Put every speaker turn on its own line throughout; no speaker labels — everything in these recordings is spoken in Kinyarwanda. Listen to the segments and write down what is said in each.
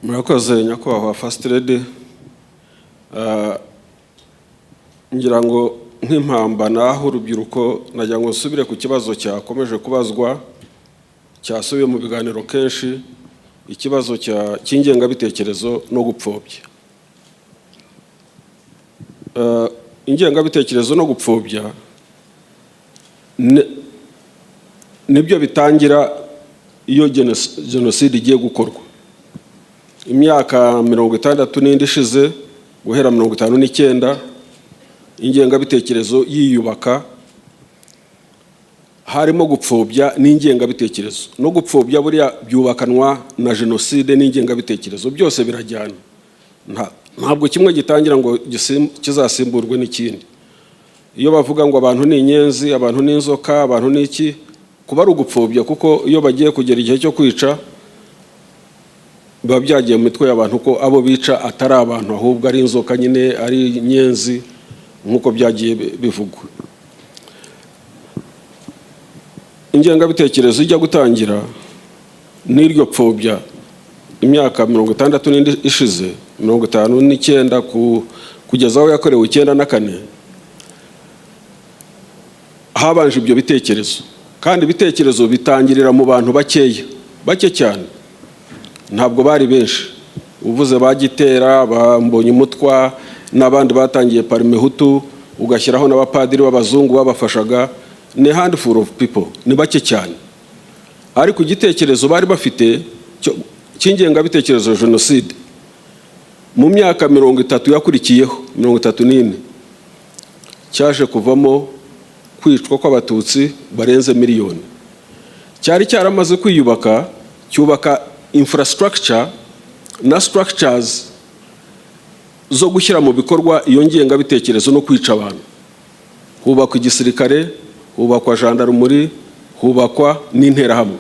Murakoze, nyakubahwa First Lady. Ngira ngo nk'impamba naho urubyiruko, nagira ngo nsubire ku kibazo cyakomeje kubazwa, cyasubiye mu biganiro kenshi, ikibazo cy'ingengabitekerezo no gupfobya. Ingengabitekerezo no gupfobya nibyo bitangira iyo jenoside igiye gukorwa. Imyaka 60 n'indi ishize, guhera 59, ingengabitekerezo yiyubaka, harimo gupfobya n'ingengabitekerezo no gupfobya. Buriya byubakanwa na jenoside n'ingengabitekerezo, byose birajyana. Ntabwo kimwe gitangira ngo kizasimburwe n'ikindi. Iyo bavuga ngo abantu ni inyenzi, abantu ni inzoka, abantu ni iki, kuba ari ugupfobya, kuko iyo bagiye kugera igihe cyo kwica, biba byagiye mu mitwe y'abantu ko abo bica atari abantu, ahubwo ari inzoka nyine, ari inyenzi, nk'uko byagiye bivugwa. Ingengabitekerezo ijya gutangira n'iryo pfobya imyaka 60 n'indi ishize, 59 kugeza aho yakorewe 94, habanje ibyo bitekerezo. Kandi ibitekerezo bitangirira mu bantu bakeya, bake cyane, ntabwo bari benshi. Uvuze ba Gitera, ba Mbonyumutwa n'abandi batangiye Parmehutu, ugashyiraho n'abapadiri b'abazungu babafashaga, ni handful of people, ni bake cyane. Ariko igitekerezo bari bafite cy'ingengabitekerezo ya jenoside, mu myaka 30 yakurikiyeho, 34, cyaje kuvamo kwicwa kw'Abatutsi barenze miliyoni. Cyari cyaramaze kwiyubaka, cyubaka infrastructure na structures zo gushyira mu bikorwa iyo ngengabitekerezo no kwica abantu. Hubakwa igisirikare, hubakwa jandarumuri, hubakwa n'Interahamwe.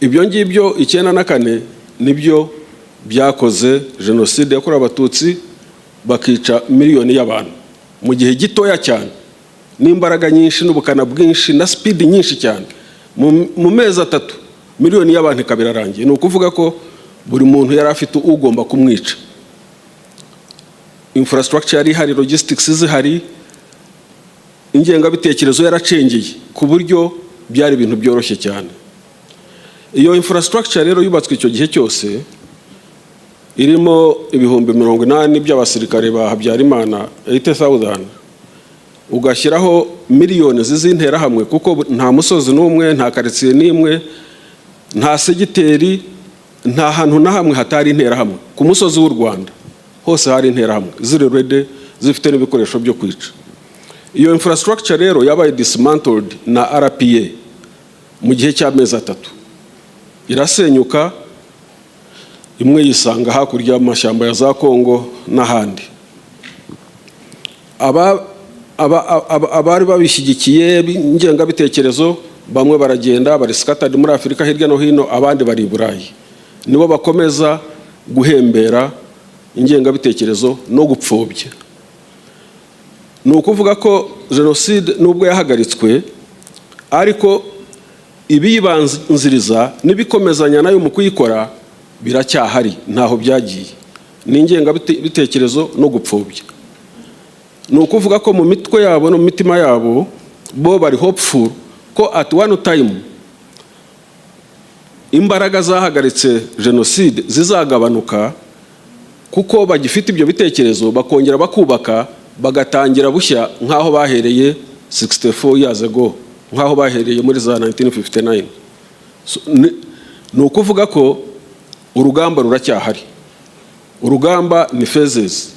Ibyo ngibyo 94 nibyo byakoze jenoside yakorewe Abatutsi, bakica miliyoni y'abantu mu gihe gitoya cyane, n'imbaraga nyinshi n'ubukana bwinshi na speed nyinshi cyane. Mu mezi 3 miliyoni y'abantu ikaba irarangiye. Ni ukuvuga ko buri muntu yari afite ugomba kumwica. Infrastructure yari ihari, logistics zihari, ingengabitekerezo yaracengeye ku buryo byari ibintu byoroshye cyane. Iyo infrastructure rero yubatswe icyo gihe cyose, irimo 80,000 by'abasirikare ba Habyarimana, 80,000, ugashyiraho miliyoni z'interahamwe, kuko nta musozi n'umwe, nta karitsiye n'imwe, nta segiteri, nta hantu na hamwe hatari interahamwe. Ku musozi w'u Rwanda hose hari interahamwe ziri ready, zifite n'ibikoresho byo kwica. Iyo infrastructure rero yabaye dismantled na RPA mu gihe cy'amezi 3, irasenyuka, imwe yisanga hakurya y'amashyamba ya za Kongo n'ahandi. Abari babishyigikiye ingengabitekerezo, bamwe baragenda, bari scattered muri Afurika hirya no hino, abandi bari i Burayi, nibo bakomeza guhembera ingengabitekerezo no gupfobya. Ni ukuvuga ko jenoside nubwo yahagaritswe, ariko ibiyibanziriza n'ibikomezanya nayo mu kuyikora biracyahari, ntaho byagiye, ni ingengabitekerezo no gupfobya. Ni ukuvuga ko mu mitwe yabo no mu mitima yabo, bo bari hopeful ko at one time imbaraga zahagaritse jenoside zizagabanuka, kuko bagifite ibyo bitekerezo, bakongera bakubaka, bagatangira bushya nk'aho bahereye 64 years ago, nk'aho bahereye muri za 1959. So, ni ukuvuga ko urugamba ruracyahari. Urugamba ni phases: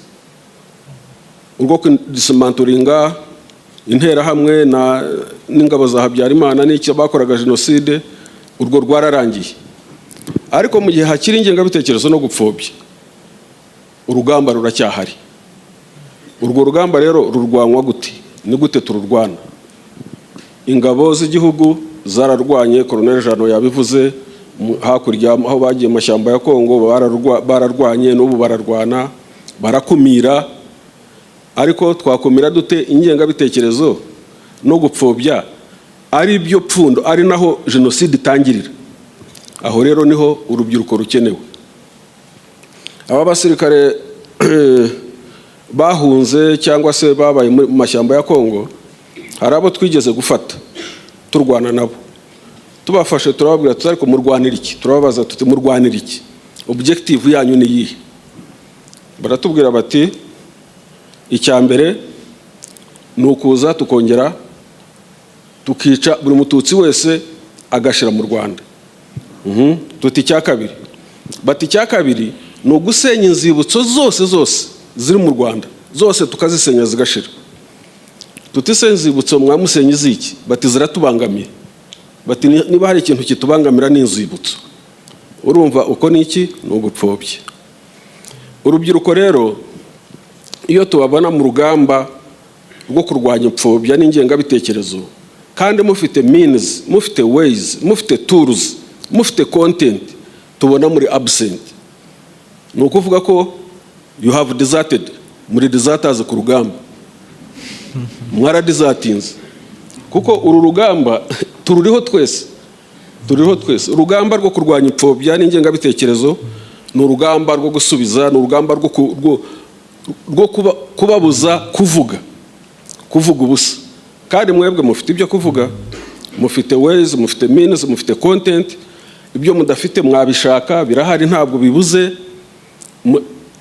urwo kudismantlinga Interahamwe n'ingabo za Habyarimana n'icyo bakoraga jenoside, urwo rwararangiye. Ariko mu gihe hakiri ingengabitekerezo no gupfobya, urugamba ruracyahari. Urwo rugamba rero rurwanywa gute? Ni gute tururwana? Ingabo z'igihugu zararwanye, Colonel Jano yabivuze, hakurya aho bagiye mu mashyamba ya Kongo bararwanye, n'ubu bararwana, barakumira. Ariko twakumira dute ingengabitekerezo no gupfobya, ari byo pfundo, ari naho jenoside itangirira? Aho rero niho urubyiruko rukenewe. Aba basirikare bahunze cyangwa se babaye mu mashyamba ya Kongo, hari abo twigeze gufata turwana nabo. Tubafashe, turababwira tuti: "Ariko murwanira iki?" Turababaza tuti: "Murwanira iki? Objective yanyu ni iyihe?" Baratubwira bati: "Icya mbere ni ukuza tukongera tukica buri Mututsi wese agashira mu Rwanda." Tuti: "Icya kabiri?" Bati: "Icya kabiri ni ugusenya inzibutso zose zose ziri mu Rwanda, zose tukazisenya zigashira." Tuti: "Se inzibutso mwamusenya iziki?" Bati: "Ziratubangamiye." Bati: "Niba hari ikintu kitubangamira, ni inzibutso." Urumva uko ni iki? Ni ugupfobya. Urubyiruko rero, iyo tubabona mu rugamba rwo kurwanya ipfobya n'ingengabitekerezo, kandi mufite means, mufite ways, mufite tools, mufite content, tubona muri absent. Ni ukuvuga ko you have deserted, muri deserters ku rugamba, mwaradesertinze, kuko uru rugamba tururiho twese, turiho twese. Urugamba rwo kurwanya ipfobya n'ingengabitekerezo ni urugamba rwo gusubiza, ni urugamba rwo kubabuza kuvuga ubusa. Kandi mwebwe mufite ibyo kuvuga, mufite ways, mufite means, mufite content. Ibyo mudafite mwabishaka, birahari, ntabwo bibuze.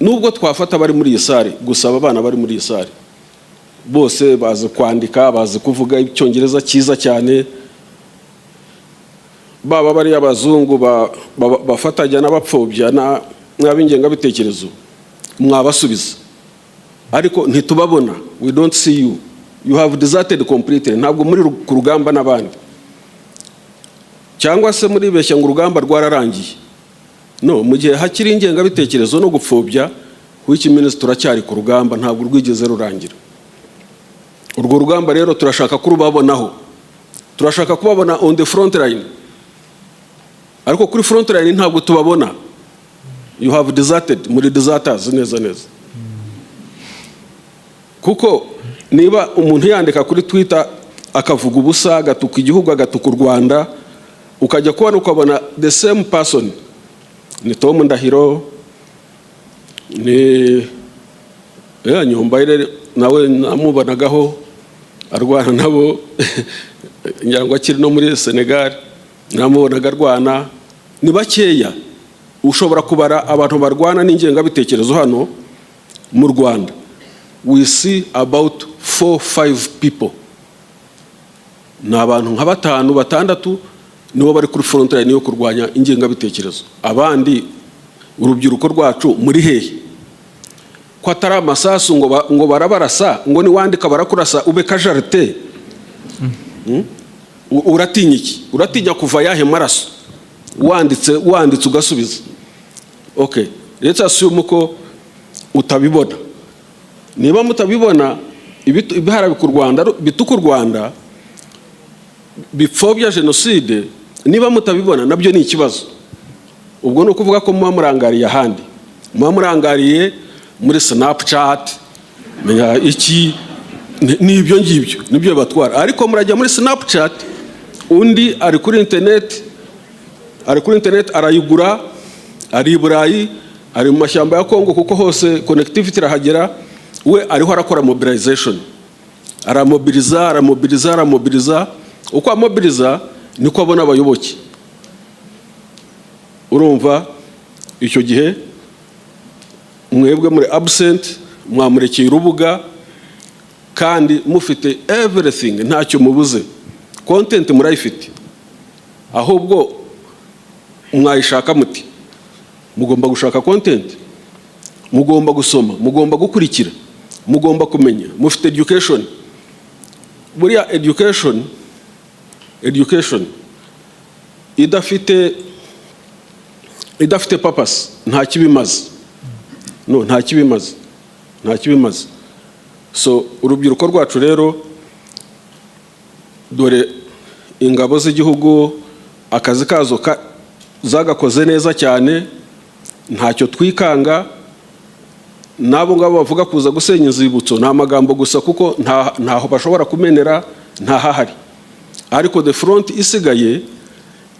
Nubwo twafata abari muri iyi salle gusa, aba bana bari muri iyi salle bose bazi kwandika, bazi kuvuga Icyongereza cyiza cyane. Baba bariya abazungu bafatanya n'abapfobya n'ab'ingengabitekerezo, mwabasubiza, ariko ntitubabona. We don't see you, you have deserted completely. Ntabwo muri ku rugamba n'abandi, cyangwa se muribeshya ngo urugamba rwararangiye. No mu gihe hakiri ingengabitekerezo no gupfobya, which means turacyari ku rugamba, ntabwo rwigeze rurangira. Urwo rugamba rero turashaka kurubabonaho, turashaka kubabona on the front line, ariko kuri front line ntabwo tubabona. You have deserted, muri deserters neza neza, kuko niba umuntu yandika kuri Twitter akavuga ubusa, agatuka igihugu, agatuka u Rwanda, ukajya kubona ukabona the same person ni Tom Ndahiro, ni Nyombayire, nawe namubonagaho arwana nabo, ngira ngo akiri no muri Senegal namubonaga arwana. Ni bakeya ushobora kubara abantu barwana n'ingengabitekerezo hano mu Rwanda. We see about four, five people, ni abantu nka batanu, batandatu, nibo bari kuri front line yo kurwanya ingengabitekerezo. Abandi, urubyiruko rwacu, muri hehe? Ko atari amasasu ngo barabarasa, ngo niwandika barakurasa, ube casualty? Uratinya iki? Uratinya kuva yahe maraso wanditse, wanditse ugasubiza? Okay, let's assume ko utabibona. Niba mutabibona ibiharabika u Rwanda, bituka u Rwanda, bipfobya jenoside, niba mutabibona, nabyo ni ikibazo. Ubwo ni ukuvuga ko muba murangariye ahandi, muba murangariye muri Snapchat, menya iki, ni ibyo ngibyo nibyo bibatwara. Ariko murajya muri Snapchat, undi ari kuri interineti, ari kuri interineti arayigura, ari i Burayi, ari mu mashyamba ya Kongo, kuko hose connectivity irahagera. We ariho arakora mobilization, aramobiliza, aramobiliza, aramobiliza. Uko amobiliza niko abona abayoboke. Urumva icyo gihe mwebwe muri absent, mwamurekeye urubuga, kandi mufite everything, ntacyo mubuze. Content murayifite, ahubwo mwayishaka muti? Mugomba gushaka content, mugomba gusoma, mugomba gukurikira, mugomba kumenya. Mufite education. Buriya education idafite purpose nta kibimaze. No nta kibimaze, nta kibimaze. So urubyiruko rwacu rero, dore ingabo z'igihugu akazi kazo zagakoze neza cyane, ntacyo twikanga. N'abo ngabo bavuga kuza gusenya inzibutso ni amagambo gusa, kuko ntaho bashobora kumenera, ntahahari. Ariko the front isigaye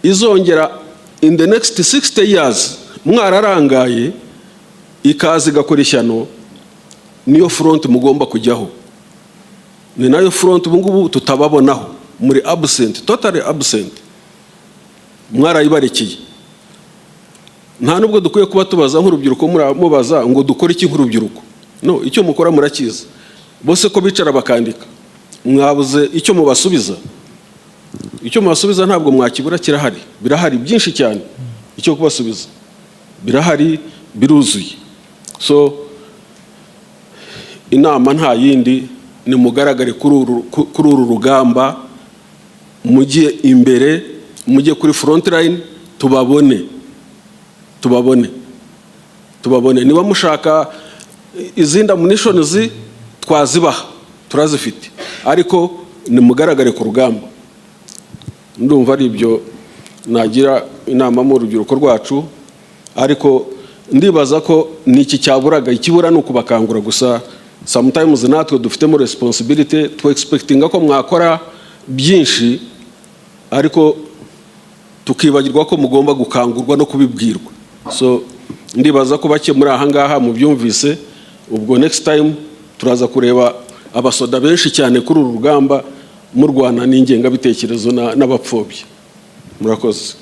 izongera In the next 60 years mwararangaye, ikaza igakora ishyano. Niyo front mugomba kujyaho, ni nayo front ubu ngubu tutababonaho. Muri absent, totally absent, mwarayibarekeye. Nta nubwo dukwiye kuba tubaza nk'urubyiruko, mubaza ngo dukore iki nk'urubyiruko. No icyo mukora murakizi. Bose ko bicara bakandika, mwabuze icyo mubasubiza? Icyo mubasubiza ntabwo mwakibura, kirahari, birahari byinshi cyane. Icyo kubasubiza birahari, biruzuye. So inama nta yindi, ni mugaragare kuri uru rugamba, mujye imbere, mujye kuri front line, tubabone, tubabone, tubabone. Niba mushaka izindi ammunitions, twazibaha, turazifite, ariko nimugaragare ku rugamba. Ndumva ari ibyo nagira inama mu rubyiruko rwacu, ariko ndibaza ko ni iki cyaburaga. Ikibura ni ukubakangura gusa. Sometimes natwe dufitemo responsibility, tu expectinga ko mwakora byinshi, ariko tukibagirwa ko mugomba gukangurwa no kubibwirwa. So ndibaza ko bake muri aha ngaha mubyumvise. Ubwo next time turaza kureba abasoda benshi cyane kuri uru rugamba, murwana n'ingengabitekerezo n'abapfobya. Murakoze.